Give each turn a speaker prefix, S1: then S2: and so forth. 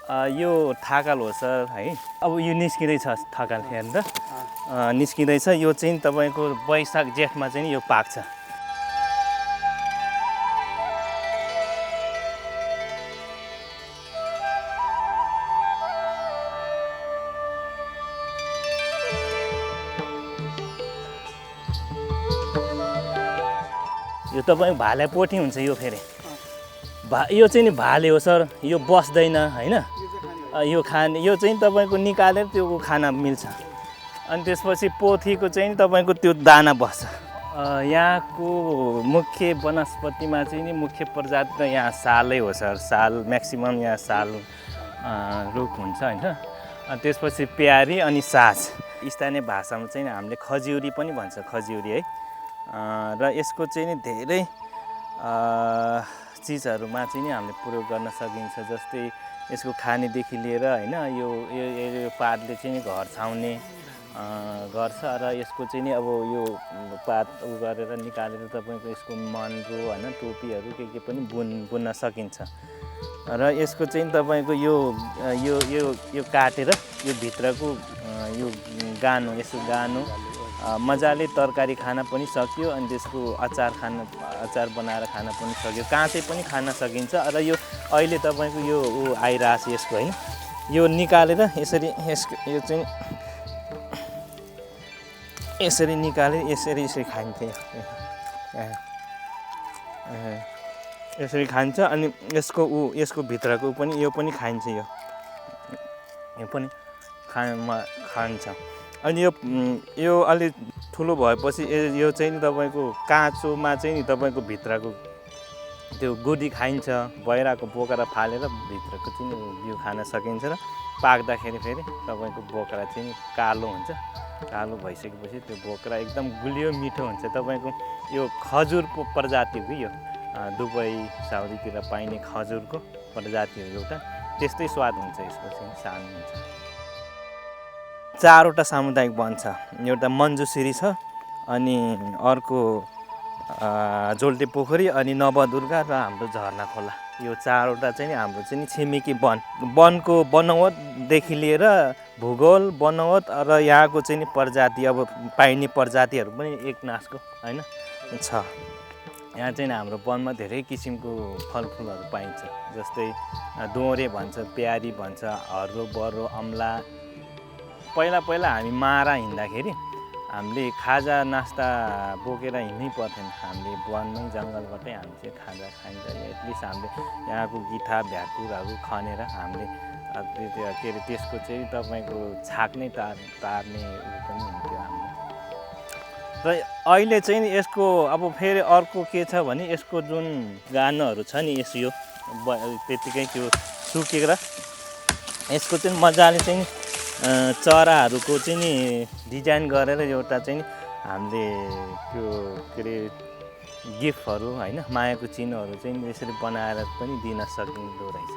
S1: यो थाकल हो सर है। अब यो निस्किँदैछ थाकल हेर्नु त निस्किँदैछ। यो चाहिँ तपाईँको वैशाख जेठमा चाहिँ यो पाक्छ। यो तपाईँको भाले पोटी हुन्छ। यो फेरि यो चाहिँ नि भाले हो सर। यो बस्दैन होइन। यो खाने यो चाहिँ तपाईँको निकालेर त्यो खाना मिल्छ। अनि त्यसपछि पोथीको चाहिँ तपाईँको त्यो दाना बस्छ। यहाँको मुख्य वनस्पतिमा चाहिँ नि मुख्य प्रजाति त यहाँ सालै हो सर। साल म्याक्सिमम यहाँ साल रुख हुन्छ होइन। अनि त्यसपछि प्यारी अनि साज। स्थानीय भाषामा चाहिँ हामीले खजिउरी पनि भन्छ, खजिउरी है। र यसको चाहिँ नि धेरै चिजहरूमा चाहिँ नि हामीले प्रयोग गर्न सकिन्छ। जस्तै यसको खानेदेखि लिएर होइन यो पातले चाहिँ नि घर छाउने गर्छ। र यसको चाहिँ नि अब यो पात गरेर निकालेर तपाईँको यसको मन्रो होइन टोपीहरू के पनि बुन्न सकिन्छ। र यसको चाहिँ तपाईँको यो काटेर यो भित्रको यो गानो यसको गानो मजाले तरकारी खान पनि सकियो। अनि त्यसको अचार बनाएर खान पनि सक्यो। काँचै पनि खान सकिन्छ। र यो अहिले तपाईँको यो आइरहेछ यसको होइन। यो निकालेर यसरी यो चाहिँ यसरी निकालेर यसरी खाइन्छ। यसरी खान्छ। अनि यसको भित्रको पनि यो पनि खाइन्छ। यो पनि खान्छ। अनि यो अलि ठुलो भएपछि यो चाहिँ नि तपाईँको काँचोमा चाहिँ नि तपाईँको भित्रको त्यो गुडी खाइन्छ। भइरहेको बोक्रा फालेर भित्रको चाहिँ बिउ खान सकिन्छ। र पाक्दाखेरि फेरि तपाईँको बोक्रा चाहिँ कालो हुन्छ। कालो भइसकेपछि त्यो बोक्रा एकदम गुलियो मिठो हुन्छ। तपाईँको यो खजुरको प्रजाति हो। यो दुबई साउदीतिर पाइने खजुरको प्रजाति हो एउटा। त्यस्तै स्वाद हुन्छ यसको चाहिँ सानो हुन्छ। 4वटा सामुदायिक वन छ। एउटा मन्जुश्री छ, अनि अर्को जोल्टे पोखरी, अनि नवदुर्गा र हाम्रो झरना खोला। यो 4वटा चाहिँ हाम्रो चाहिँ छिमेकी वनको बनौटदेखि लिएर भूगोल बनौट र यहाँको चाहिँ प्रजाति अब पाइने प्रजातिहरू पनि एक नासको होइन छ। यहाँ चाहिँ हाम्रो वनमा धेरै किसिमको फलफुलहरू पाइन्छ। जस्तै दोहोरे भन्छ, प्यारी भन्छ, हर्रो बर्रो अम्ला। पहिला हामी मारा हिँड्दाखेरि हामीले खाजा नास्ता बोकेर हिँड्नै पर्थेन। हामीले वनमै जङ्गलबाटै हामी चाहिँ खाजा खाइन्छ। एटलिस्ट हामीले यहाँको गिठा भ्याकुरहरू खनेर हामीले के अरे त्यसको चाहिँ तपाईँको छाक नै तार्ने पनि हुन्थ्यो हाम्रो। र अहिले चाहिँ यसको अब फेरि अर्को के छ भने यसको जुन गानोहरू छ नि यो त्यतिकै त्यो सुकेर यसको चाहिँ मजाले चाहिँ चराहरूको चाहिँ नि डिजाइन गरेर एउटा चाहिँ हामीले त्यो के अरे गिफ्टहरू होइन मायाको चिन्हहरू चाहिँ यसरी बनाएर पनि दिन सकिँदो रहेछ।